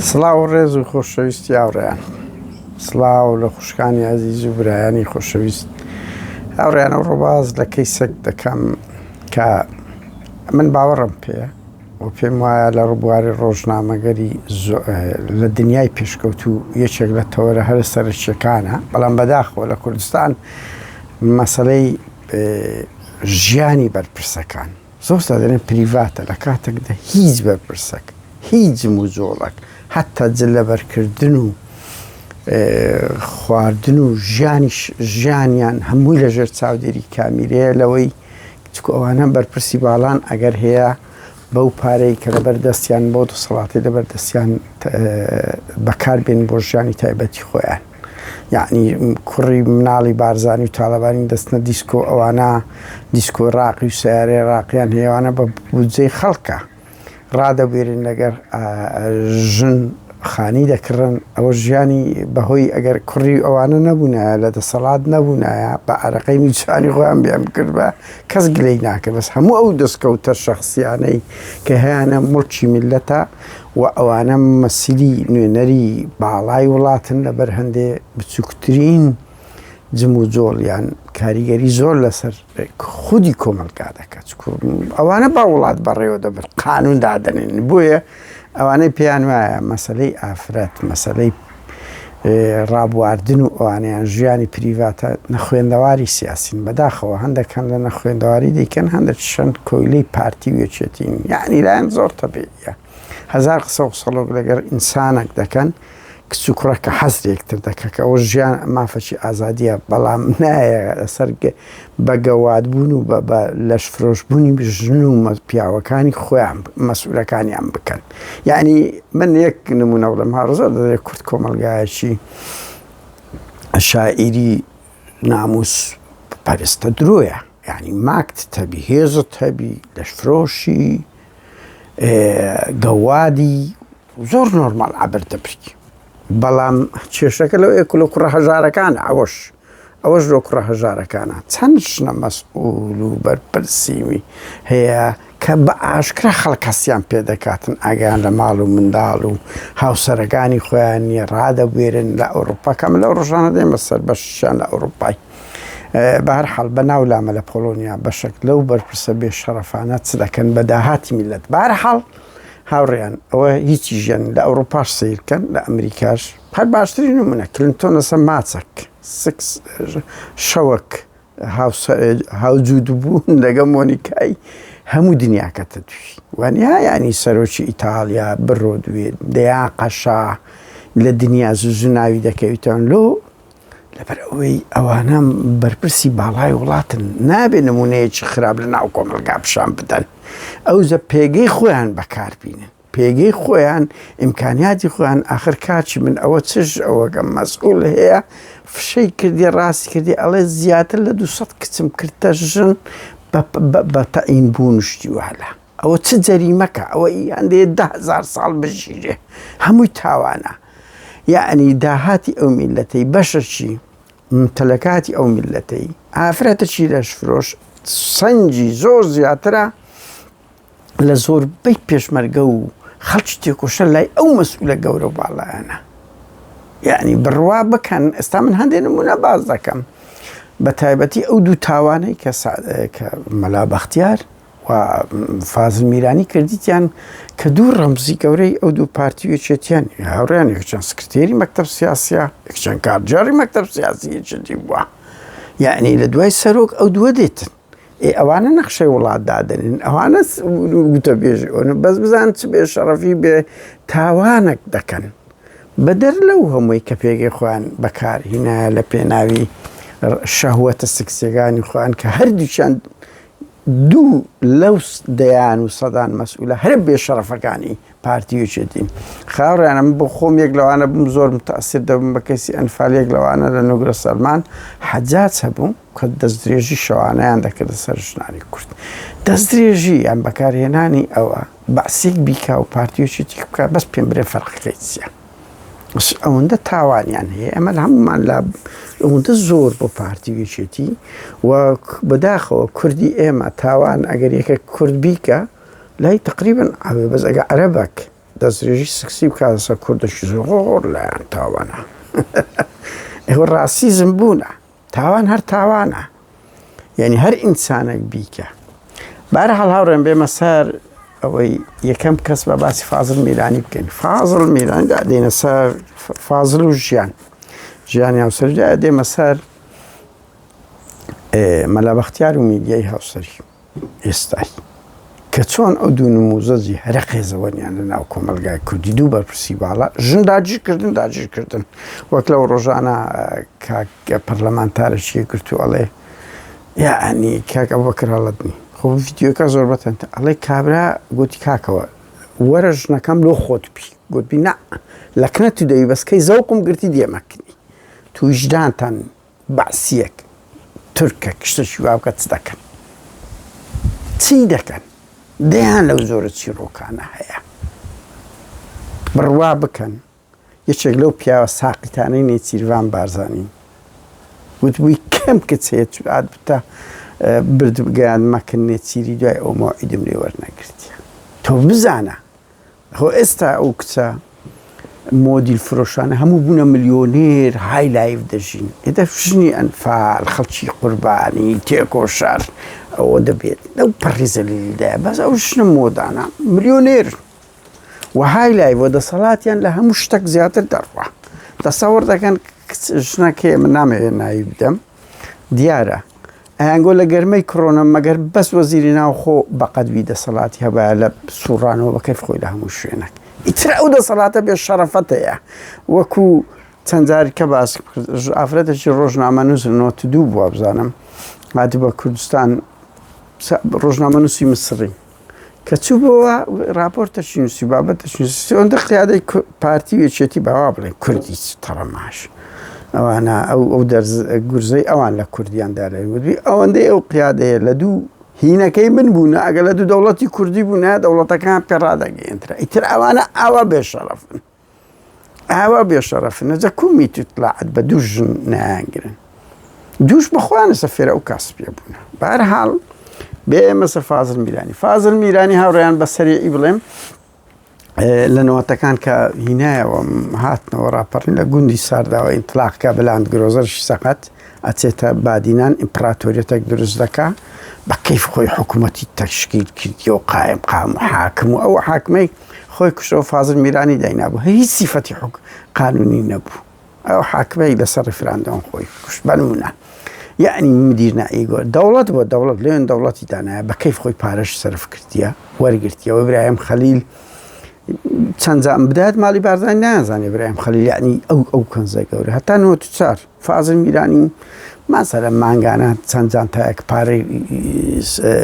سڵاو و ڕێز و خۆشەویستی هاوڕێیان سڵاو لە خوشکانی ئازیز و برایانی خۆشەویست هاوڕێیان ئەو ڕۆباز لە کەیسێک دەکەم کە من باوەڕم پێیە و پێم وایە لە ڕووبواری ڕۆژنامەگەری لە دنیای پێشکەوتوو یەکێک لە تەوەرە هەرە سەرەکیەکانە بەڵام بەداخەوە لە کوردستان مەسەلەی ژیانی بەرپرسەکان زۆر جار دەڵێن پریڤاتە لە کاتێکدا هیچ بەرپرسەک هیچ جموجۆڵەک حتا جل لەبەرکردن و خواردن و ژیانیش ژیانیان هەمووی لەژێر چاودێری کامیرەیە لەوەی چکو ئەوانە بەرپرسی باڵان ئەگەر هەیە بەو پارەی کە لەبەر دەستیان بۆ دەسەڵاتی لەبەر دەستیان بەکار بێن بۆ ژیانی تایبەتی خۆیان یعنی کوڕی مناڵی بارزانی و تاالبانی دەستنە دیسکۆ ئەوانە دیسکۆ ڕاقی و سیارەی ڕاقیان هەیەوانە بە بودجەی خەڵکە ڕادەبوێرن لەگەر ژن خانی دەکڕن ئەوە ژیانی بەهۆی ئەگەر کوڕی ئەوانە نەبوونایە لە دەسەڵات نەبوونایە بە عرەقەی نیچانی خۆیان بیان کرد بە کەس گلەی ناکە بەس هەموو ئەو دەستکەوتە شخصیانەی کە هەیانە مڵکی میلەتە و ئەوانە مەسیلی نوێنەری باڵای وڵاتن لەبەر هەندێ بچووکترین جموجۆڵیان کاریگەری زۆر لەسەر خودی کۆمەڵگا دەکات ئەوانە با وڵات بەڕێوە دەبن قانون دادەنێن بۆیە ئەوانەی پێیان وایە مەسلەی ئافرەت مەسلەی ڕابواردن و ئەوانیان ژیانی پریڤاتە نەخوێندەواری سیاسین بەداخەوە هەندێک هەن لە نەخوێندەواری دیکەن هەندێک شەن کۆیلەی پارتی و یەکێتین یعنی لایەن زۆر تەبیعیە هەزار قسە و قسەڵۆک لەگەر ئینسانەک دەکەن کچ و کوڕە کە حەز لە یەکتر دەکە کە ئەوە ژیان مافەکی ئازادیە بەڵام نایە لەسەر بە گەواد بوون و بە بە لەشفرۆش بوونی ژن و پیاوەکانی خۆیان مەسئولەکانیان بکەن یعنی من یەک نمونە بڵێم هاڕزۆر دەێ کورد کۆمەڵگایەکی شاعیری ناموس پەرستە درۆیە یعنی ماکت تەبی هێزت هەبی لەشفرۆشی گەوادی زۆر نۆرمال عبر دەبریت بەڵام کێشەکە لەو ئێک لە کوڕە هەژارەکان ئەوەش ئەوەش لۆ کوڕە هەژارەکانە چەند ژنە مەسئول و بەرپرسیوی هەیە کە بە ئاشکرا خەڵک هەستیان پێ دەکاتن ئاگیان لە ماڵ و منداڵ و هاوسەرەکانی خۆیان نییە ڕادەبوێرن لە ئەوروپا کەم لەو ڕۆژانە دێمە سەر بەشیان لە ئەوروپای بە هەر حاڵ بە ناو لامە لە پۆڵۆنیا بەشەک لەو بەرپرسە بێ شەڕەفانە چ دەکەن بە داهاتی میلەت بە هەر حاڵ هاوڕێیان ئەوە هیچی ژیان لە ئەوروپاش سیرکەن لە ئەمریکاش هەر باشترین نمونە کلنتۆن لەسەر ماچەک سکس شەوەک هاوجود بوون لەگە مۆنیکای هەموو دنیاکەتە دوی وانە ینی سەرۆکی ئیتالیا بڕۆ دوێ دەیان قەشا لە دنیا زوو زوو ناوی دەکەویتەوە لۆ لەبەر ئەوەی ئەوانە بەرپرسی باڵای وڵاتن نابێ نمونەیەکی خراپ لە ناو کۆمەڵگا پیشان بدەن ئەوجە پێگەی خۆیان بەکاربینن پێگەی خۆیان ئیمکانیاتی خۆیان ئاخر کاچی من ئەوە چش ئەوەکە مەسئول هەیە فشەی کردی ڕاستی کردی ئەڵێ زیاتر لە 200 کچم کردە ژن بە تەعین بوون شتی والە ئەوە چ جەریمەکە ئەوە ئیان دێ 10هزار ساڵ بژیرێ هەمووی تاوانە یەعنی داهاتی ئەو میللەتەی بەشەکی ممتەلەکاتی ئەو میللەتەی ئافرەتەکی لەشفرۆش سەنگی زۆر زیاترە لە زۆربەی پێشمەرگە و خەڵکی تێکۆشەر لای ئەو مەسئولە گەورە و باڵایانە یعنی بڕوا بکەن ئێستا من هەندێک نمونە باز دەکەم بە تایبەتی ئەو دوو تاوانەی کە کە مەلا بەختیار و فازل میرانی کردیتیان کە دوو ڕەمزی گەورەی ئەو دوو پارتی و یەکێتیان هاوڕیان یەکچەند سکرتێری مەکتەب سیاسیە یەکچەند کارگێڕی مەکتەب سیاسی یەکێتی بووە یعنی لە دوای سەرۆک ئەو دووە دێتن ئێ ئەوانە نەخشەی وڵات دادەنێن ئەوانە گوتە بێژ بەس بزان چ بێ شەڕەفی بێ تاوانێک دەکەن بەدەر لەو هەمووی کە پێگەی خۆیان بەکار هینایە لە پێناوی شەهوەتە سکسیەکانی خۆیان کە هەردووکیان دوو لەو دەیان و سەدان مەسئولە هەرە بێ شەڕەفەکانی پارتی و یەکێتین. خاوڕیانە من بۆ خۆم یەک لەوانە بووم زۆر متەئسیر دەبم بە کەیسی ئەنفال یەک لەوانە لە نوگرە سەلمان حەجاج هەبوو کە دەستدرێژی شەوانەیان دەکردە سەر ژنانی کورد دەستدرێژی یان بەکارهێنانی ئەوە بەعسێک بیکا و پارتی و یەکێتی بکا بەس پێم برێ فەرقەکەی چییە؟ ئەوەندە تاوانیان هەیە ئەمە لە هەمومان لا ئەوەندە زۆر بۆ پارتی و یەکێتی و بەداخەوە کوردی ئێمە تاوان ئەگەر یەکە کورد بیکە لای تقریبن ئەوێ بەس ئەگە عەرەبەک دەستدرێژی سکسی بکاتە سەر کوردێکی زۆر لایەن تاوانە. ئێوە ڕاسیزم بوونە. تاوان هەر تاوانە. یعنی هەر ئینسانێک بیکە. بارە هەڵ هاوڕێن بێمە سەر ئەوەی یەکەم کەس بە باسی فازل میرانی بکەین. فازل میرانی دادێنە سەر فازل و ژیان. ژیانی هاوسەری دێمە سەر مەلا بەختیار و میدیای هاوسەری. ئێستای کە چۆن ئەو دوو نموزەجی هەرە قێزەوەنیان لە ناو کۆمەلگای کوردی دوو بەرپرسی باڵا ژن داگیرکردن داگیرکردن وەک لەو ڕۆژانە کاک پەرلەمانتارێکی گرتو ئەڵێ یعنی کاک ئەبوبەکر هەڵەدنی خۆ ڤیدیۆکە زۆر بەتەنتە ئەڵێ کابرا گوتی کاکەوە وەرە ژنەکەم لۆ خۆت بی گوتی نا لە کنە تو دەوی بەس کەی زەوقم گرتی دێمەکنی تو ویژدانتان بەعسیەک تورکەک شتەکی وا بکە چ دەکەن؟ چی دەکەن؟ دەیان لەو جۆرە چیڕۆکانە هەیە. بڕوا بکەن یەکێک لەو پیاوە ساقیتانەی نێچیرڤان بارزانی وتبووی کەم کچ هەیە چوات بتە برد بگەیان مەکن نێچیری دوای ئەو مەوعیدم لێ وەرنەگرتیە تۆ بزانە خۆ ئێستا ئەو کچە مۆدیل فرۆشانە هەموو بوونە ملیۆنێر high life دەژین ئێدە ژنی ئەنفال خەڵکی قوربانی تێکۆشەر ئەوە دەبێت لەو پەڕی زەلیلدایە بەس ئەو ژنە مۆدانە ملیۆنێر و high life و دەسەڵاتیان لە هەموو شتێک زیاتر دەڕوا تەسەوڕ دەکەن ژنەکەی من نامەوێت ناوی بدەم دیارە ئەیانگۆ لە گەرمەی کڕۆنە مەگەر بەس وەزیری ناوخۆ بەقەد وی دەسەڵاتی هەبایە لە سوڕانەوە بە کەیف خۆی لە هەموو شوێنێک ئیتر ئەو دەسەڵاتە بێ شەرەفەتەیە وەکو چەند جار کە باس ئافرەتێکی ڕۆژنامەنووس نۆت دوو بووە بزانم هاتبووە کوردستان ڕۆژنامەنووسی میسری کە چووبۆوە راپۆرتەکی نووسی بابەتەکی نووسی ئەوەندە قیادەی پارتی و یەکێتی باوا بڵێن کوردی چ تەڕەماش ئەوانە ئەو ئەو دەرز گورزەی ئەوان لە کوردیان دارێن وتبی ئەوەندەی ئەو قیادەیە لە دوو هینەکەی من بوونە ئەگەر لە دوو دەوڵەتی کوردی بوونە دەوڵەتەکان پێ ڕادەگەیەندرا ئیتر ئەوانە ئاوا بێشەڕەفن ئاوا بێشەڕەفن ئەجا کو میت و تلاعت بە دوو ژن نایانگرن دووش بەخۆیان لەسەر فێرە ئەو کاسپیە بوونە بەهەرحاڵ بێ ئێمە سەر فازل میرانی فازل میرانی هاوڕێیان بە سەریعی بڵێم لە نەوەتەکان کە هینایەوە هاتنەوە ڕاپەڕین لە گوندی سارداوە ئینتلاق کە بەلاند گرۆزەرشی سەقەت ئەچێتە بادینان ئیمپراتۆریەتێک دروست دەکا بە کەیف خۆی حکوومەتی تەشکیل کردی و قایم قام و حاکم و ئەو حاکمەی خۆی کوشتەوە فازل میرانی داینابوو هیچ سیفەتی حک قانونی نەبوو ئەو حاکمەی لەسەر ڕیفراندۆم خۆی کوشت بەنمونە یعنی مدیر نائیگۆر دەوڵەت بۆ دەوڵەت لێن دەوڵەتی دانایە بە کەیف خۆی پارەش سەرف کردیە وەرگرتیەوە برایم خەلیل چەند جام بدات ماڵی بارزانی نازانێ برایم خەلیل یعنی ئەو ئەو کەنزە گەورە هەتا 94 فازل میرانی مەسەلەن مانگانە چەند جانتایەک پارەی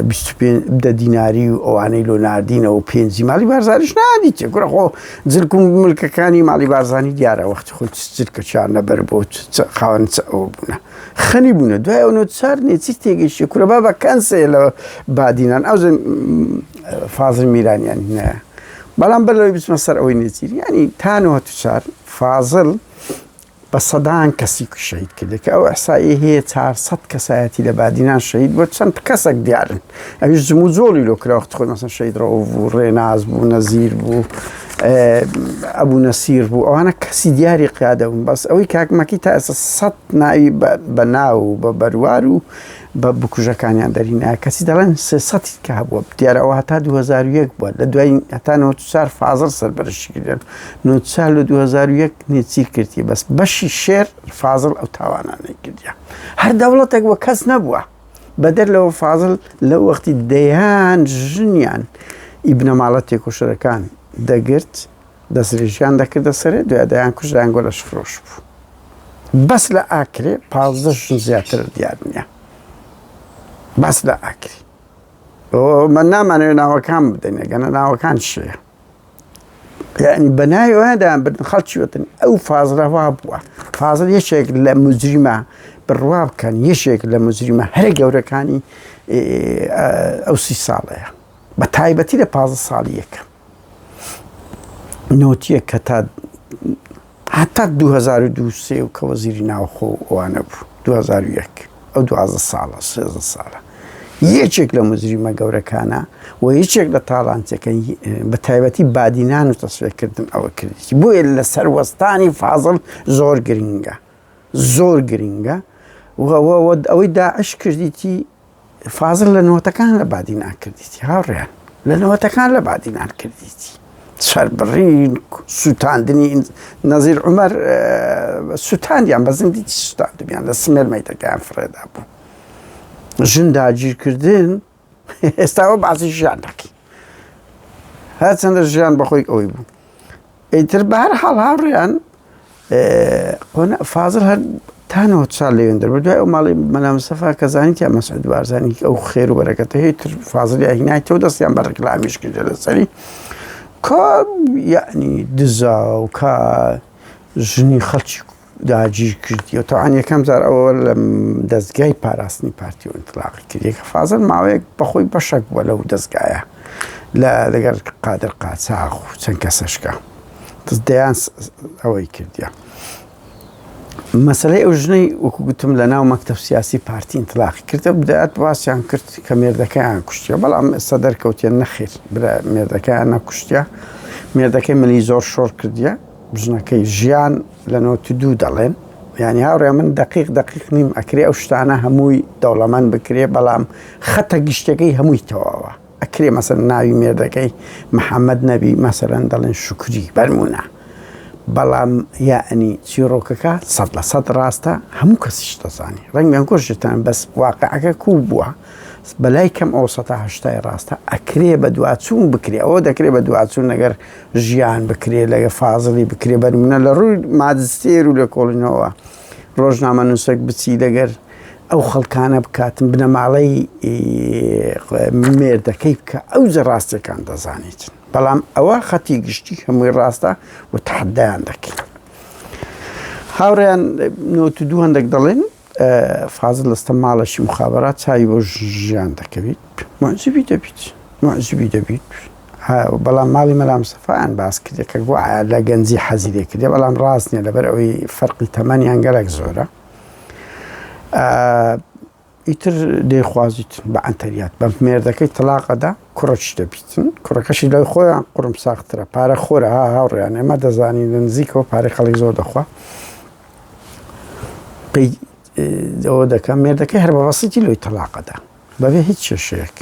25 دە دیناری و ئەوانەی لۆ ناردینەوە و پێنجی ماڵی بارزانیش نادیتێ کوڕە خۆ جلک و ملکەکانی ماڵی بارزانی دیارە وەختی خۆی چ جلکەچیان لەبەر بۆ چ خاوەن چ ئەوە بوونە خەنی بوونە دوای ئەو نۆ چار نێچیر تێگەیشتێ کورە بابە کەنسێ لە بادینان ئەو فازل میرانیان هینایە بەڵام بەر لەوەی بچمە سەر ئەوەی نێچیر یانی تا 94 فازل بە سەدان کەسی شەهید کردێ کە ئەو ئەحسایی هەیە 400 کەسایەتی لە بادینان شەهید بووە چەند کەسێک دیارن ئەویش جم و جۆڵی لۆ کرا وەختی خۆی مەسەن شەهید ڕەئوف بوو ڕێناز بوو نەزیر بوو ئەبوو نەسیر بوو ئەوانە کەسی دیاری قیادە بوون بەس ئەوەی کاک مەکی تا ئێستا سەد ناوی بە ناو و بە بەروار و بە بکوژەکانیان دەرهینایە کەسی دەڵێن 300 کە هەبووە دیارە ئەوە هەتا 2001 بووە لە دوای هەتا 94 فازڵ سەرپەرشتی کردن 94 لە 2001 نێچیر کردی بەس بەشی شێر فازڵ ئەو تاوانانەی کردیە هەر دەوڵەتێک وە کەس نەبووە بەدەر لەوە فازڵ لە وەختی دەیان ژنیان ئی بنەماڵە تێکۆشەرەکان دەگرت دەستدرێژیان دەکردە سەرێ دوای دەیان کوشت دەیان گۆ لەشفرۆش بوو بەس لە ئاکرێ 15 ژن زیاتر دیار نییە بەس لە ئاکری من نامانەوێت ناوەکان بدەین گەنە ناوەکان شەیە یعنی بە ناوی ئەویان دەیان بردن خەڵکی وتن ئەو فازلە وا بووە فازل یەکێک لە مجریمە بڕوا بکەن یەکێک لە مجریمە هەرە گەورەکانی ئەو سی ساڵەیە بە تایبەتی لە 15 ساڵی یەکەم نۆتیە کە تا هەتا 2002 سێ و کە وەزیری ناوخۆ و ئەوانە بوو 2001 ئەو 12 ساڵە 13 ساڵە. یەکێک لە مجریمە گەورەکانە و یەکێک لە تاڵانچەکە بە تایبەتی بادینان و تەسفیەکردن ئەوە کردیتی بۆیە لەسەر وەستانی فازڵ زۆر گرنگە زۆر گرنگە ئەوەی داعش کردیتی فازڵ لە نۆتەکان لە بادینان کردیتی هاوڕێیان لە نەوەتەکان لە بادینان کردیتی سەربڕین سووتاندنی نەزیر عومەر سووتاندیان بە زیندی سووتاندبیان لە سمێر مەیتەکەیان فڕێدا بوو ژن داگیرکردن ئێستاوە باسی ژیان دەکەی هەرچەندە ژیان بەخۆی ئەوەی بوو ئیتر بە هەر حاڵ هاوڕێیان قۆنا فازل هەر تا 90 ساڵ لەوێن دەر دوای ئەو ماڵی مەلا مستەفا کە زانیتیان مەسعود بارزانی ئەو خێر و بەرەکەتە هەیە تر فازلی هینایتەوە دەستیان بە ڕیکلامیش کردە لەسەری کە یعنی دزا و کە ژنی خەڵکی داگیر کردی و تاوان یەکەم جار ئەوە لە دەستگای پاراستنی پارتی و ئینتلاقی کردی کە فازل ماوەیەک بەخۆی بەشێک بووە لەو دەستگایە لە لەگەڵ قادر قاچاخ و چەند کەسەشکە دەیان ئەوەی کردیە مەسلەی ئەو ژنەی وەکو گوتم لە ناو مەکتەب سیاسی پارتی ئینتلاقی کردە بدات باسیان کرد کە مێردەکەیان کوشتیە بەڵام ئێستا دەرکەوتێ نەخێر برا مێردەکەیان نەکوشتیە مێردەکەی ملی زۆر شۆڕ کردیە ژنەکەی ژیان لە نۆت دوو دەڵێن یعنی هاوڕێ من دقیق دقیق نیم ئەکرێ ئەو شتانە هەمووی دەوڵەمەند بکرێ بەڵام خەتە گشتەکەی هەمووی تەواوە ئەکرێ مەسەلەن ناوی مێردەکەی محەمەد نەبی مەسەلەن دەڵێن شوکری بەرمونە بەڵام یەعنی چیڕۆکەکە 100% ڕاستە هەموو کەسیش دەزانی ڕەنگیان کۆشتان بەس واقعەکە کوو بووە بەلای کەم ئەو 180 ڕاستە ئەکرێ بە دواچوون بکرێ ئەوە دەکرێ بە دواچوون لەگەر ژیان بکرێ لەگە فازڵی بکرێ بەرمونە لە ڕووی ماجستێر و لێکۆڵینەوە ڕۆژنامەنووسێک بچی لەگەر ئەو خەڵکانە بکاتن بنەماڵەی مێردەکەی بکە ئەو جە ڕاستیەکان دەزانیت بەڵام ئەوە خەتی گشتی هەمووی ڕاستە و تحدایان دەکەین هاوڕیان نۆت دوو هەندێک دەڵێن فازل لەستە ماڵەشی مخابرات چاوی بۆ ژیان دەکەویت معجبی دەبیت معجبی دەبیت بەڵام ماڵی مەلا مستەفایان باس کردێ کە گوایە لە گەنجی حەزی لێ کردێ بەڵام ڕاست نییە لەبەر ئەوەی فەرقی تەمەنیان گەلک زۆرە ئیتر دەیخوازیت بە ئەنتەریات بە مێردەکەی تەلاقەدا کوڕەکی دەبیتن کوڕەکەشی لای خۆیان قڕم ساخترە پارە خۆرە ها هاوڕیان ئێمە دەزانین لە نزیکەوە پارەی خەڵک زۆر دەخوا پێی ئەوە دەکەم مێردەکەی هەر بە بەسیتی لۆی تەلاقەدا بەبێ هیچ کێشەیەک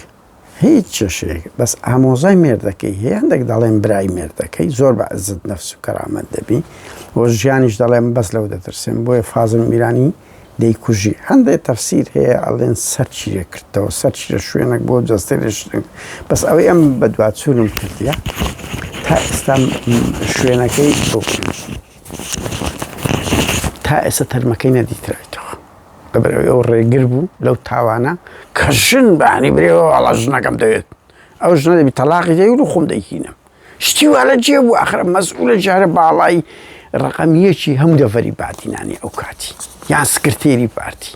هیچ کێشەیەک بەس ئامۆزای مێردەکەی هەیە هەندێک دەڵێن برای مێردەکەی زۆر بە عزت نەفس و کەرامەت دەبی و ژیانیش دەڵێم بەس لەو دەترسێن بۆیە فازم میرانی دەیکوژی هەندێک تەفسیر هەیە ئەڵێن سەرچیرە کردەوە سەرچیرە شوێنێک بۆ جەستەی لە شوێنێک بەس ئەوەی ئەم بەدواچوونم کردیە تا ئێستا شوێنەکەی بۆ تا ئێستا تەرمەکەی نەدیترایتەوە لەبەرئەوەی ئەو ڕێگر بوو لەو تاوانە کە ژن بەیانی برێ وەڵا ژنەکەم دەوێت ئەو ژنە دەبی تەلاقی دەی و خۆم دەیهینم شتی وا لە جێ بوو ئاخر مەسئولە جارە باڵای ڕقم یەکی هەموو دەڤەری بادینانی ئەو کاتی یان سکرتێری پارتی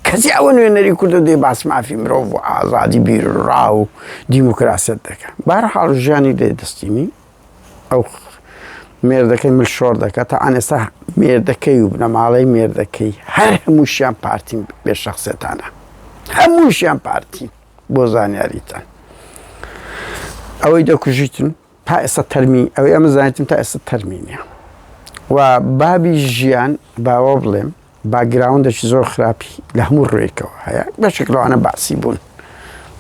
کەسی ئەوە نوێنەری کوردە دێ باس مافی مرۆڤ و ئازادی بیرڕا و دیموکراسیەت دەکە بارحاڵ ژیانی لێ دەستینی ئەو مێردەکەی مل شۆڕ دەکات تا ئەنێستا مێردەکەی و بنەماڵەی مێردەکەی هەر هەمووشیان پارتین بێ شخصێتانە هەمووشیان پارتین بۆ زانیاریتان ئەوەی دەکوژیتن تا ئێستا تەرمی ئەوەی ئەمە زانیتم تا ئێستا تەرمی نییە و بابی ژیان باوە بڵێم باکگراوندێکی زۆر خراپی لە هەموو ڕوویەکەوە هەیە، بەشێک لەوانە بەعسی بوون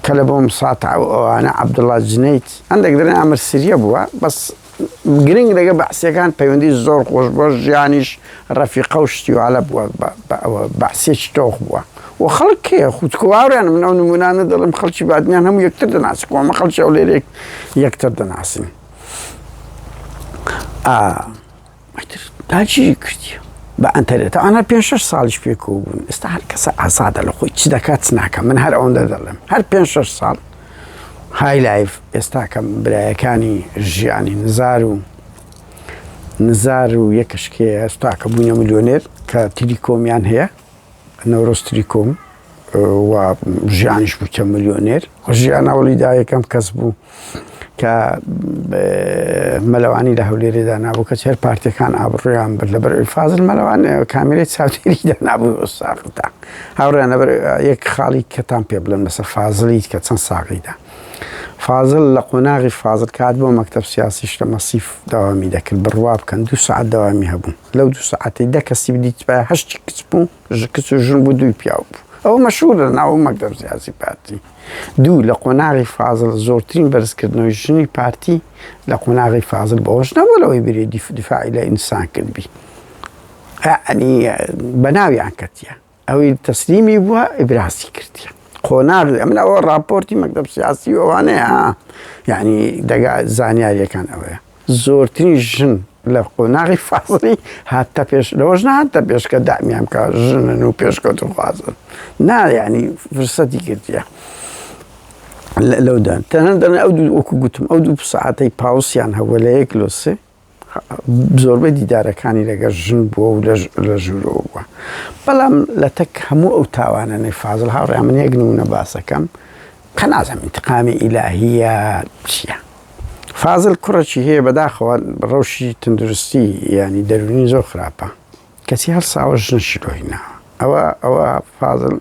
کە لە بۆم ساتع و ئەوانە عەبدوڵا جنەید هەندێک دەڵێن ئامر سریە بووە بەس گرنگ لەگە بەعسیەکان پەیوەندی زۆر خۆش بووە ژیانیش ڕەفیقە و شتی والە بووە بەعسیەکی تۆخ بووە و خەڵک کێ خوتکواریان من ئەو نمونانە دەڵێم خەڵکی بادنیان هەموو یەکتر دەناسن ئەمە خەڵکی ئەولێرێک یەکتر دەناسن ئا ئیتر داگیری کردی بە ئەنتەرێت ئەوانە پێ شش ساڵیش پێکەوە بوون ئێستا هەر کەسە ئازادە لە خۆی چ دەکات چ ناکە من هەر ئەوەندە دەڵێم هەر پێ شش ساڵ های لایف ئێستا کەم برایەکانی ژیانی نزار و نزار و یەکشکێ ئێستا کە بوونە ملیۆنێر کە تیلیکۆمیان هەیە نەورۆز تریکۆم و ژیانیش بووتە ملیۆنێر ژیان ئەوڵی دا یەکەم کەس بوو. کە مەلەوانی لە هەولێرێ دانابوو کەچ هەر پارتیەکان ئابڕویان برد لەبەر ئەوی فازل مەلەوان کامێرەی چاودێری دانابوو ساغدا هاوڕێیان لەبەر یەک خاڵی کەتان پێ بڵێم لەسەر فازلی کە چەند ساغیدا فازل لە قۆناغی فازل کات بۆ مەکتەب سیاسیش لە مەسیف داوامی دەکرد بڕوا بکەن دو سعات داوامی هەبوو لەو دو سعاتەی دە کەسی بدیتبایە هەشتی کچ بوو کچ و ژن بوو دووی پیاو بوو ئەوە مەشهورە ناو مەکتەب سیاسی پارتی دوو، لە قۆناغی فازڵ زۆرترین بەرزکردنەوەی ژنی پارتی لە قۆناغی فازڵ بەوەش نەبووە لەوەی برێ دیفاعی لە ئینسان کردبی یعنی بەناویان کەتیە ئەوەی تەسلیمی بووە ئیبراسی کردیە قۆناغی ئەمن ئەوە راپۆرتی مەکتەب سیاسی ئەوانەیە یعنی دەگا زانیاریەکان ئەوەیە زۆرترین ژن لە قۆناغی فازڵی هاتە پێش لەوەش نهاتە پێش کە دامیان بکە ژنن و پێشکەوتوخوازن نا یعنی فرسەتی کردیە لەودا تەنەن دەڵێن ئەو دوو وەکو گوتم ئەو دوو سەعاتەی پاوسیان هەبووە لە یەک لۆ سێ زۆربەی دیدارەکانی لەگەر ژن بووە و لە ژوورەوە بووە بەڵام لە تەک هەموو ئەو تاوانەنەی فازڵ هاوڕێ من یەک نمونە باسەکەم قەنازم ئینتقامی ئیلاهیە چییە؟ فازل کوڕێکی هەیە بەداخەوە ڕەوشی تەندروستی یانی دەرونی زۆر خراپە کەچی هەڵساوە ژنشی لۆ هیناوە ئەوە ئەوە فازل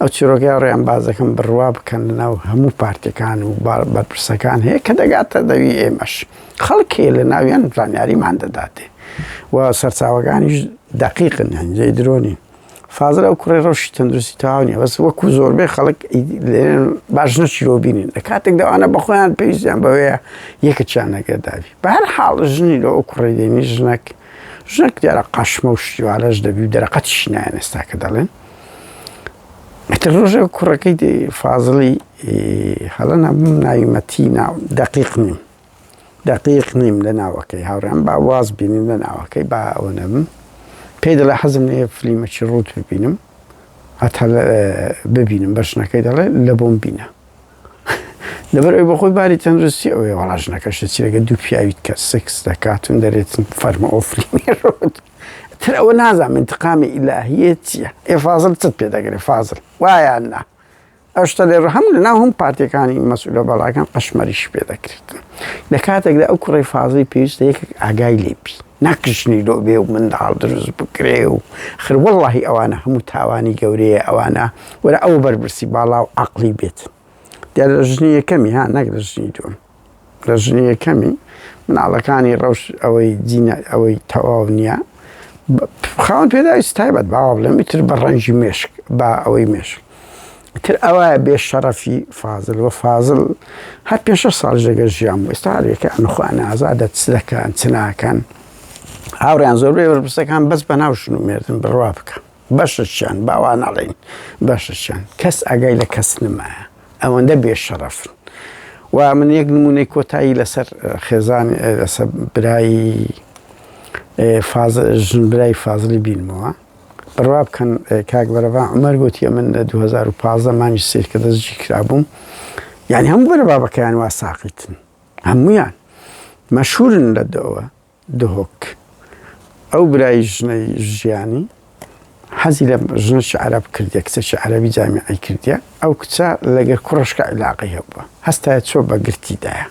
ئەو چیرۆکە ڕێیان بازەکەم بڕوا بکەن لەناو هەموو پارتەکان و بەرپرسەکان هەیە کە دەگاتە دەوی ئێمەش خەڵک هەیە لە ناویان زانیاریمان دەداتێ و سەرچاوەکانیش دەقیقن هەنجەی درۆنین فازل ئەو کوڕەی ڕەوشی تەندروستی تەواو نییە بەس وەکو زۆربەی خەڵک باش نەچیرۆ بینین لە کاتێک دەوانە بە خۆیان پێویستیان بەوەیە یەکەکیان نەگەرداوی بە هەر حاڵ ژنی لە ئەو کوڕی دێنی ژنەک ژنەک دیارە قەشمە و شتیوالەش دەبی و دەرەقەتیش نایەن ئێستا کە دەڵێن ئیتر ڕۆژێک کوڕەکەی فازڵی هەڵە نەبووم ناوی مەتی ناو دەقیق نیم دەقیق نیم لە ناوەکەی هاوڕێم با واز بینیم لە ناوەکەی با ئەوە نەبم پێی دەڵێ حەزم لێ فلیمەکی ڕووت ببینم هەتا ببینم بە ژنەکەی دەڵێ لە بۆم بینە لەبەر ئەوی بەخۆی باری تەندروستی ئەوەیە وەڵا ژنەکەش چیرەگە دوو پیاویت کە سکس دەکاتون دەرێتن فەرمە ئەو فلیمی ڕووت تر ئەوە نازانم انتقامی ئیلاهیە چییە ئێ فازل چت پێ دەگرێ فازل وایان نا ئەو شتە لێرە هەم لە ناو هەم پارتیەکانی مەسئولە باڵاکان قەشمەریش پێ دەکرێت لە کاتێکدا ئەو کوڕی فازی پێویستە یەکێک ئاگای لێ بی نەکشنی لۆ بێ و منداڵ دروست بکرێ و خر وەڵڵاهی ئەوانە هەموو تاوانی گەورەیە ئەوانە وەرە ئەو بەرپرسی باڵا و عەقڵی بێت دیارە لە ژنی یەکەمی ها نەک لە ژنی دووەم لە ژنی یەکەمی مناڵەکانی ڕەوش ئەوەی جینە ئەوەی تەواو نییە خاوەن پێداویستی تایبەت باوا بڵێم ئیتر بە ڕەنجی مێشک با ئەوەی مێشک تر ئەوە بێ شەڕەفی فازل و فازل هەر پێ شەش ساڵ لەگەر ژیان بوو ئێستا هەرێکە ئەنخوان ئازادە چ دەکەن چ ناکەن هاوڕیان زۆربەی بەرپرسەکان بەس بە ناو ژن و مێردن بڕوا بکە بەشەکیان باوا نەڵێین بەشەکیان کەس ئاگای لە کەس نمایە ئەوەندە بێ شەڕەفن و من یەک نمونەی کۆتایی لەسەر خێزان لەسەر برایی ژن برای فازلی بینمەوە بڕوا بکەن کاک بەرەڤان عومەر گوتی من لە 2015 مانگی سێ کە دەستگیر کرابووم یعنی هەموو بەرە بابەکەیان وا ساقیتن هەمویان مەشهورن لە دەوە دهۆک ئەو برای ژنەی ژیانی حەزی لە ژنەکی عەرەب کردیە کچێکی عەرەبی جامیعی کردیە ئەو کچە لەگەر کوڕشکە عیلاقەی هەبووە هەستایە چۆ بە گرتی دایە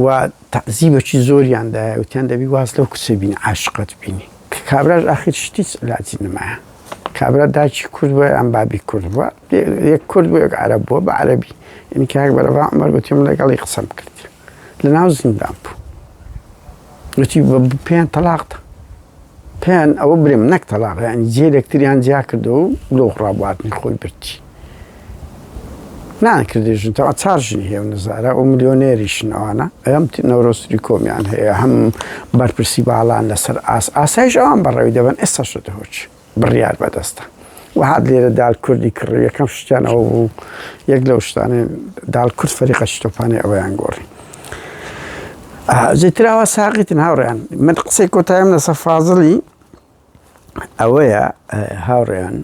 و تەعزیبەکی زۆریان دایە وتیان دەبی واز لەو کچە بینی عاشقت بینی کە کابراش ئاخر شتیچ علاجی نمایە کابرا داکی کورد بووە ئەم بابی کورد بووە یەک کورد بوو یەک عەرەب بووە بە عەرەبی یعنی کاک بەرەڤان عومەر گوتی من لەگەڵی قسەم کرد لە ناو زیندان بوو وتی پێیان تەلاق دا پێیان ئەوە برێم نەک تەلاق یعنی جێ لەکتریان جیا کردەوە و لۆ ڕابواردنی خۆی برتی نان کردی ژن تا چار ژنی هەیە و نزارە و ملیۆنێریشن ئەوانە ئەم نەورۆستری کۆمیان هەیە هەم بەرپرسی باڵان لەسەر ئاس ئاسایش ئەوان بەڕێوی دەبن ئێستا شتە هۆچ بڕیار بەدەستە و هات لێرە دال کوردی کڕی یەکەم شتیان ئەوە بوو یەک لەو شتانەی دال کورد فەریقە شتۆپانی ئەوەیان گۆڕی زیتراوە ساقیتن هاوڕێیان من قسەی کۆتایم لەسەر فازڵی ئەوەیە هاوڕێیان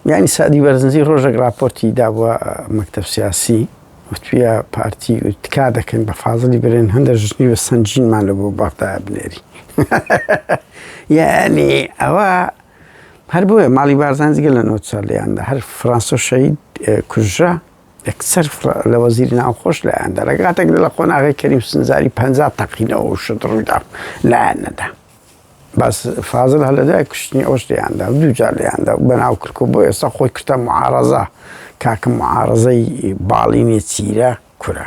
یعنی سادی بەرزنجی ڕۆژێک راپۆرتی دابووە مەکتەب سیاسی وتویە پارتی تکا دەکەن بە فازلی برێن هەندە ژنی بە سەنجینمان لە بۆ بەغدا بنێری یعنی ئەوە هەر بۆیە ماڵی بارزان جگە لە نۆ ساڵیاندا هەر فرانسۆ شەهید کوژرا. یەکسەر لە وەزیری ناوخۆش لایاندا لە کاتێک لە قۆناغی کەریم سنجاری 50 تەقینەوە و شت ڕوویدا لایان نەدا بەس فازل هەر لە دوای کوشتنی ئەوش لێیاندا و دووجار لێیاندا و بەناو کرکۆ بۆ ئێستا خۆی کردە معارەزە کاکە معارەزەی باڵی نێچیرە کورە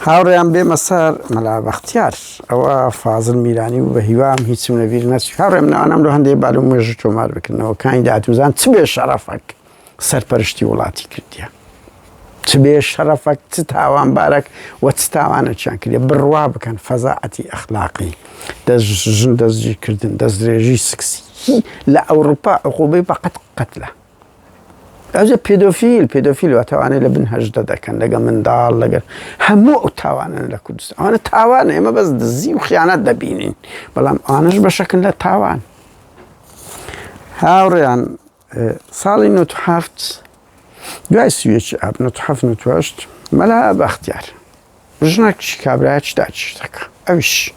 هاوڕێیان بێمە سەر مەلا بەختیار ئەوە فازل میرانی و بە هیوام هیچم لەبیر نەچی هاوڕێم ناوانم لە هەندێک بالو مێژوو تۆمار بکردنەوە کانی داهاتوزان چ بێ شەرەفەک سەرپەرشتی وڵاتی کردیە چ بێ شەرەفەک چ تاوانبارەک و چ تاوانێکیان کردیە بڕوا بکەن فەزاعەتی ئەخلاقی دەست ژن دەستگیرکردن دەستدرێژی سکسی لە ئەوروپا عقوبەی بەقەت قەتلە ئەوجە پێدۆفیل پێدۆفیل واتە ئەوانەی لە بن هەژدە دەکەن لەگە منداڵ لەگەر هەموو ئەو تاوانن لە کوردستان ئەوانە تاوان ئێمە بەس دزی و خیانەت دەبینین بەڵام ئەوانەش بەشەکن لە تاوان هاوڕێیان ساڵی 97 دوای سویەکی ئاب 97 98 مەلا بەختیار ژنەکیش کابرایەکی داگیر دەکا ئەویش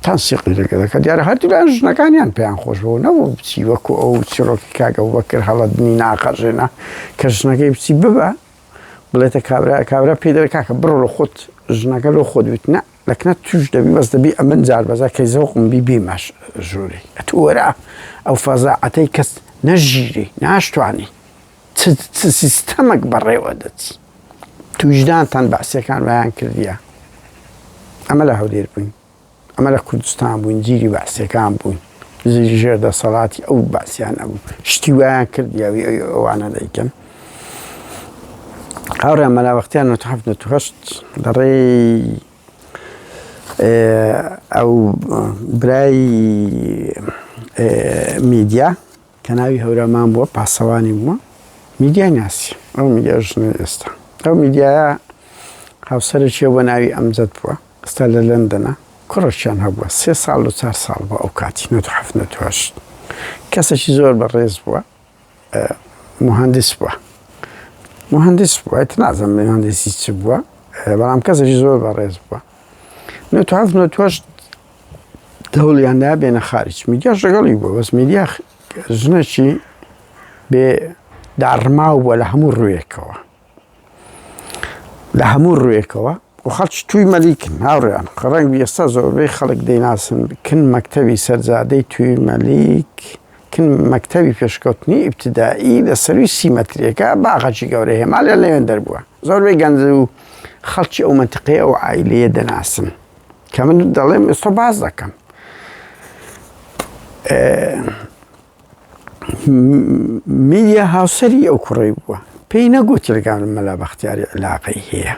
تەنسیقی لەگە دەکا دیارە هەردوولایان ژنەکانیان پێیان خۆش بوو نەبوو بچی وەکو ئەو چیڕۆکی کاک ئەبوبەکر هەڵەدنی ناقەژێنە کە ژنەکەی بچی ببە بڵێتە کابرا کابرا پێی دەڵێ کاکە بڕۆ لە خۆت ژنەکە لۆ خۆت وت نا لەکنە توش دەبی بەس دەبی ئەمن جار بەزا کەی زەوقم بی بیماش ژووری ئەتوو وەرە ئەو فەزاعەتەی کەس نەژیری ناشتوانی چ چ سیستەمەک بەڕێوە دەچی تویژدانتان بەعسیەکان وایان کردیە ئەمە لە هەولێر بووین ئەمە لە کوردستان بووین جیری بەعسیەکان بووین زیری ژێر دەسەڵاتی ئەو بەعسیان ئەبوو شتی وایان کردیە ئەوانە دەیکەن هاوڕێیان مەلا بەختیار 97 98 لە ڕێی ئەو برای میدیا کە ناوی هەورامان بووە پاسەوانی بووە میدیای ناسی ئەو میدیا ژنەی ئێستا ئەو میدیایە هاوسەرێکی بە ناوی ئەمجەد بووە ئێستا لە لەندەنە کوڕێکیان هەبووە سێ ساڵ و چوار ساڵ بووە ئەو کاتی 97 98 کەسێکی زۆر بەڕێز بووە مهندس بووە مهندس بووە ئیتر نازانم مهندسی چ بووە بەڵام کەسێکی زۆر بەڕێز بووە 97 98 هەوڵیان دا بێنە خارج میدیاش لەگەڵی بووە بەس میدیا ژنێکی بێ داڕماو بووە لە هەموو ڕوویەکەوە لە هەموو ڕوویەکەوە و خەڵکی توی مەلیکن هاوڕێیان ڕەنگ ئێستا زۆربەی خەڵک دەیناسن کن مەکتەبی سەرجادەی توی مەلیک کن مەکتەبی پێشکەوتنی ئیبتدایی لە سەروی سی مەترێکە باغەکی گەورە هەیە ماڵیان لەوێن دەربووە زۆربەی گەنج و خەڵکی ئەو منتیقەیە ئەو عایلەیە دەناسن کە من دەڵێم ئێستا باس دەکەم میدیا هاوسەری ئەو کوڕەی بووە پێی نەگوتی لەگەڵ مەلا بەختیاری علاقەی هەیە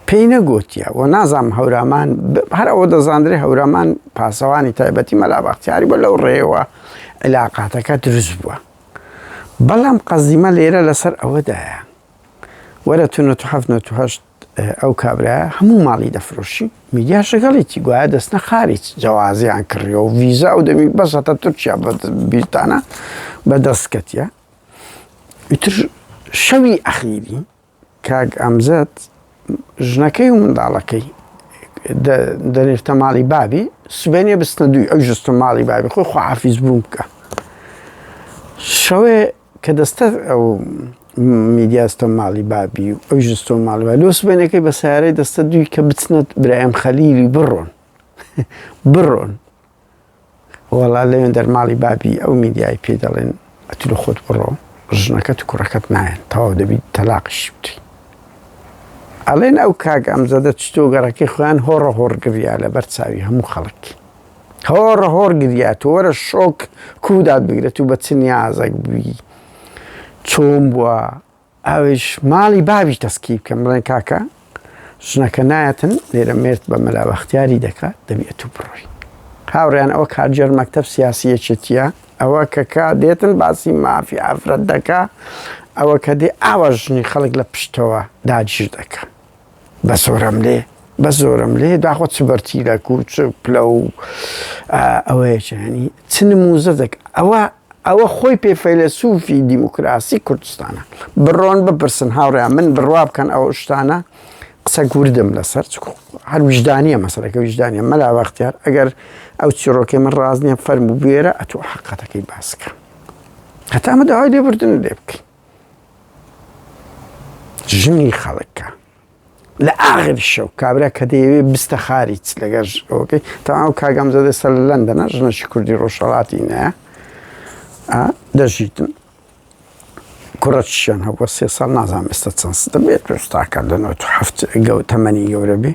پێی نەگوتیە و نازانم هەورامان هەر ئەوە دەزاندرێ هەورامان پاسەوانی تایبەتی مەلا بەختیاری بە لەو ڕێوە علاقاتەکە دروست بووە بەڵام قەزیمە لێرە لەسەر ئەوەدایە وەرە تو 97 ئەو کابرایە هەموو ماڵی دەفرۆشی میدیاش لەگەڵیتی گوایە دەستنە خاریج جەوازیان کڕیەوە و ڤیزا و دەمی بەس هەتا تورکیا بیرتانە بە دەست کەتیە ئیتر شەوی ئەخیری کاک ئەمزەد ژنەکەی و منداڵەکەی دەنێرتە ماڵی بابی سبێنێ بستنە دووی ئەو ژستە ماڵی بابی خۆی خواحافیز بووم بکە شەوێ کە دەستە ئەو میدیا ستۆ ماڵی بابی و ئەویش ستۆ ماڵی بابی لۆ سبەینەکەی بە سیارەی دەستە دووی کە بچنە برایم خەلیلی بڕۆن بڕۆن وەڵا لەوێن دەرماڵی بابی ئەو میدیای پێی دەڵێن ئەتو لە خۆت بڕۆ ژنەکەت و کوڕەکەت نایەن تەواو دەبی تەلاقیشی بدەی ئەڵێن ئەو کاک ئەمزەدە چتۆ گەڕەکەی خۆیان هۆڕە هۆڕ گریا لەبەر چاوی هەموو خەڵک هۆڕە هۆڕ گریا تۆ وەرە شۆک کوو دات بگرێت و بە چ نیازێک بووی چۆن بووە ئەویش ماڵی بابی تەسکی بکەم بڵێن کاکە ژنەکە نایەتن لێرە مێرد بە مەلا بەختیاری دەکات دەبی ئەتوو بڕۆی هاوڕیان ئەوە کارگێڕ مەکتەب سیاسی یەکێتیە ئەوە کە کا دێتن باسی مافی ئافرەت دەکا ئەوە کە دێ ئاوا ژنی خەڵک لە پشتەوە داگیر دەکا بە زۆرەملێ بە زۆرەملێ داخۆ چ بەرتیلەک و چ پلە و ئەوەیەکی چ نموزەدەک ئەوە ئەوە خۆی پێ فەیلەسوفی دیموکراسی کوردستانە بڕۆن بپرسن هاوڕێیان من بڕوا بکەن ئەو شتانە قسە وردم لەسەر هەر ویژدانیە مەسەلەکە ویژدانیە مەلا بەختیار ئەگەر ئەو چیڕۆکەی من ڕاست نییە فەرموو بوێرە ئەتۆ حەقەتەکەی باسکە هەتا ئەمە داوای لێبوردن لێ بکەین. ژنی خەڵکە لە ئاخر شەو کابرا کە دەیەوێ بستە خاریج لەگەر ئەوەکەی تەواو کاک ئەمزادە ئێستا لە لەندەنە ژنەشی کوردی ڕۆژهەڵاتی نایە دەژیتن کوڕەکیشیان هەبووە سێ ساڵ نازانم ئێستا چەند دەبێت ئێستاکە لە 97 گەو تەمەنی گەورە بێ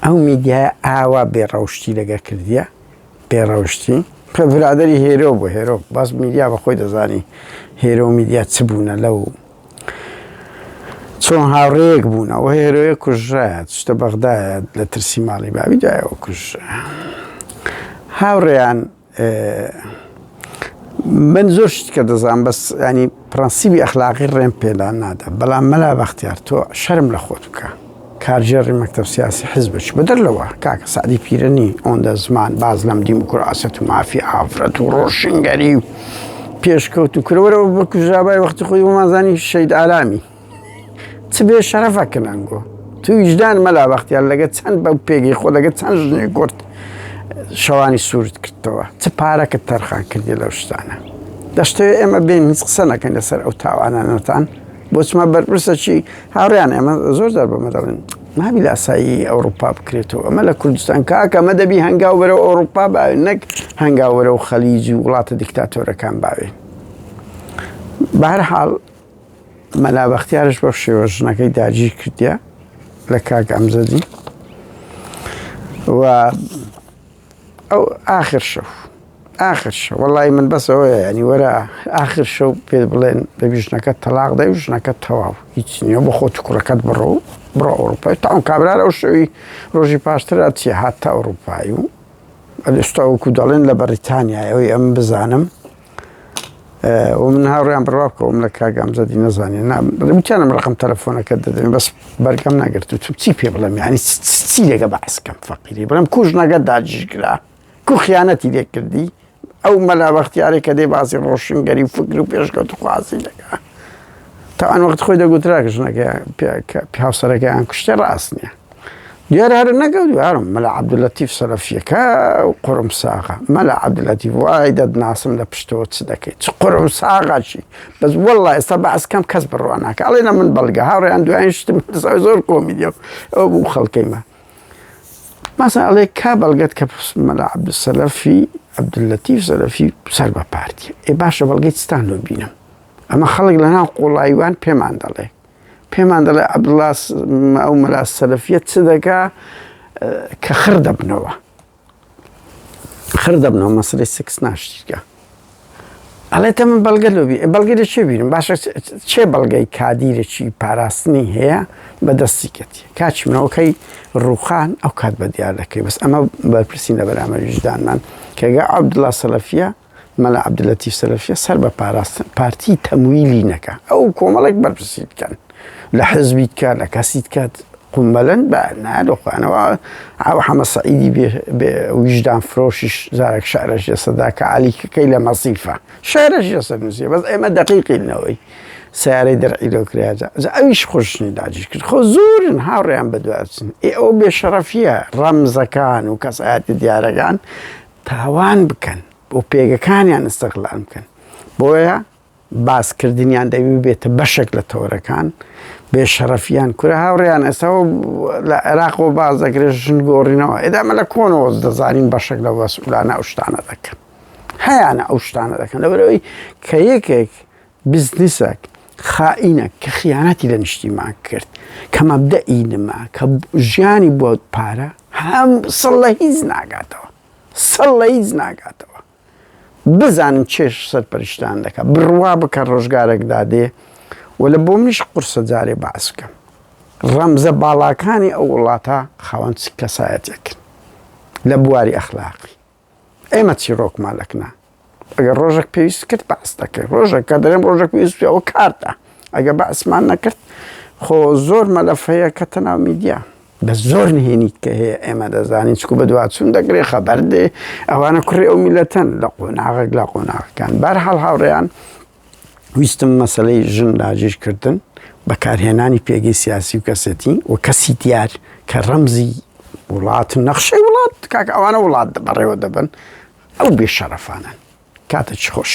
ئەو میدیایە ئاوا بێ ڕەوشتی لەگەر کردیە بێ ڕەوشتی کە برادری هێرۆ بوو هێرۆ باس میدیا بە خۆی دەزانی هێرۆ میدیا چ بوونە لەو چۆن هاوڕێیەک بوون ئەوە هێرۆیە کوژرایە چتە بەغدایە لە ترسی ماڵی بابی دوایەوە کوژرا هاوڕێیان من زۆر شت کە دەزانم بەس ینی پرەنسیبی ئەخلاقی ڕێم پێدا نادا بەڵام مەلا بەختیار تۆ شەرم لە خۆت بکە کارگێڕی مەکتەب سیاسی حزبش بەدەر لەوە کاکە سەعدی پیرەنی ئۆندە زمان باز لەم دیموکراسەت و مافی ئافرەت و ڕۆشنگەری و پێشکەوت و کرەوەرەوە بکوژرابای وەختی خۆی ومازانی شەید ئارامی چ بێ شەرەفەکەن ئەنگۆ تو ویژدان مەلا بەختیار لەگە چەند بە پێگەی خۆ لەگە چەند ژنی کورد شەوانی سوورت کردەوە چ پارەکە تەرخان کردی لەو شتانە دەشتەوێت ئێمە بێن هیچ قسە نەکەن لەسەر ئەو تاوانانەتان بۆچمە بەرپرسە چی هاوڕیان ئێمە زۆر جار بەمە دەڵێن نابی لاسایی ئەوروپا بکرێتەوە ئەمە لە کوردستان کاکە ئەمە دەبی هەنگاو بەرەو ئەوروپا باوێن نەک هەنگاو بەرەو خەلیج و وڵاتە دیکتاتۆرەکان باوێن بەهەرحاڵ مەلا بەختیارش بەو شێوە ژنەکەی داگیر کردیە لە کاک ئەمزەدی و ئەو ئاخر شەو ئاخر شەو وەڵی من بەس ئەوەیە ینی وەرە ئاخر شەو پێت بڵێن دەبی ژنەکە تەلاق دەی و ژنەکە تەواو هیچ نییە بۆ خۆت کوڕەکەت بڕۆ بڕۆ ئەوروپای تاون کابرا ئەو شەوی ڕۆژی پاشترا چی هات تا ئەوروپای و ئێستا وەکو دەڵێن لە بەریتانیای ئەوەی ئەم بزانم و من هاوڕیان بڕوا بکەوم لە کاک ئەمجەدی نەزانێ وتیانم ڕقم تەلەفۆنەکە دەدەن بەس بەرگەم نەگرت و چی پێ بڵێم یعنی چی لێگە بەعسکەم فەقیری بڵێم کوژ نەگە داگیرکرا کو خیانەتی لێ کردی ئەو مەلا بەختیارێک کە دێ باسی ڕۆشنگەری و فکر و پێشکەوت خوازی دەکا تا ئەن وەخت خۆی دەگوترا ژنەکە هاوسەرەکەیان کوشتێ ڕاست نییە دیارە هەر نەگەو دیارم مەلا عەبدولەتیف سەلەفیەکە و قورم ساغە مەلا عەبدولەتیف وای دەتناسم لە پشتەوە چ دەکەیت چ قورم ساغا چی بەس والله ئێستا بەعس کەم کەس بڕوا ناکە ئەڵێ لە من بەڵگە هاوڕێیان دوایین شتم زۆر کۆمیدیە ئەو بوو خەڵکەیمە ماسا ئەڵێ کا بەڵگەت کە مەلا عەبدولسەلەفی عەبدولەتیف سەلەفی سەر بە پارتی ئێ باشە بەڵگەی چتان لۆ بینم ئەمە خەڵک لەناو قوڵایوان پێمان دەڵێ پێمان دەڵێ عەبدوڵا ئەو مەلا سەلەفیە چ دەکا کە خڕ دەبنەوە خڕ دەبنەوە مەسلەی سکس ناشتیکە ئەڵێتە من بەڵگە لۆبی بەڵگە لە چێ بینم باشە چێ بەڵگەی کادیرێکی پاراستنی هەیە بە دەستی کەتی کاچی منەوەکەی ڕوخان ئەو کات بە دیار دەکەی بەس ئەمە بەرپرسین لە بەرامەر ویژدانمان کەگە عەبدوڵا سەلەفیە مەلا عەبدولەتیف سەلەفیە سەر بە پاراستن پارتی تەمویلی نەکا ئەو کۆمەڵێک بەرپرسی بکەن لە حزبی بکە لە کەسی بکات قومبەلن بە نالۆ خوانەوە ئەو حەمە سەعیدی ویژدان فرۆشیش زارێک شعرەش لەسەدا کە عالیکەکەی لە مەسیفە شعرەش لەسەر نووسیە بەس ئێمە دەقیقینەوەی سیارەی دەرعی لۆ کرا ئەویش خۆشنی داگیر کرد خۆ زۆرن هاوڕێیان بەدوابچن ئێ ئەو بێشەڕەفیە ڕەمزەکان و کەسایەتی دیارەکان تاوان بکەن و پێگەکانیان ئیستغلال بکەن بۆیە باسکردنیان دەبی ببێتە بەشێک لە تەوەرەکان بێ شەرەفیان کورە هاوڕێیان ئێستا لە عێراقەوە باز دەکرێت ژن گۆڕینەوە ئێدامە لە کۆنەوە دەزانین بەشێک لە وەسئولانە ئەو شتانە دەکەن هەیانە ئەو شتانە دەکەن لەبەرئەوەی کە یەکێک بزنسێک خائینە کە خیانەتی لە نیشتیمان کرد کە مەبدەئی نما کە ژیانی بۆ پارە هەم سڵ لە هیچ ناگاتەوە سڵ لە هیچ ناگاتەوە بزانن چێش سەرپەرشتان دەکە بڕوا بکە ڕۆژگارێک دادێ و لە بۆ منیش قورسە جارێ باس بکەم ڕەمزە باڵاکانی ئەو وڵاتە خاوەن چ کەسایەتێکن لە بواری ئەخلاقی ئێمە چیڕۆکمان لەکنا ئەگەر ڕۆژێک پێویست کرد باس دەکەین ڕۆژێک کە دەرێم ڕۆژێک پێویست بێ ئەوە کارتە ئەگەر باسمان نەکرد خۆ زۆر مەلەف هەیە کە تەناو میدیا بە زۆر نهێنیت کە هەیە ئێمە دەزانین چکو بە دواچون دەکرێ خەبەر دێ ئەوانە کوڕی ئەو میلەتەن لە قۆناغێک لە قۆناغەکان بەرحاڵ هاوڕێیان ویستم مەسەلەی ژن داگیرکردن، بەکارهێنانی پێگەی سیاسی و کەسێتی و کەسی دیار کە ڕەمزی وڵات نەخشەی وڵات کاک ئەوانە وڵات بەڕێوە دەبن ئەو بێ شەرەفانەن کاتێکی خۆش.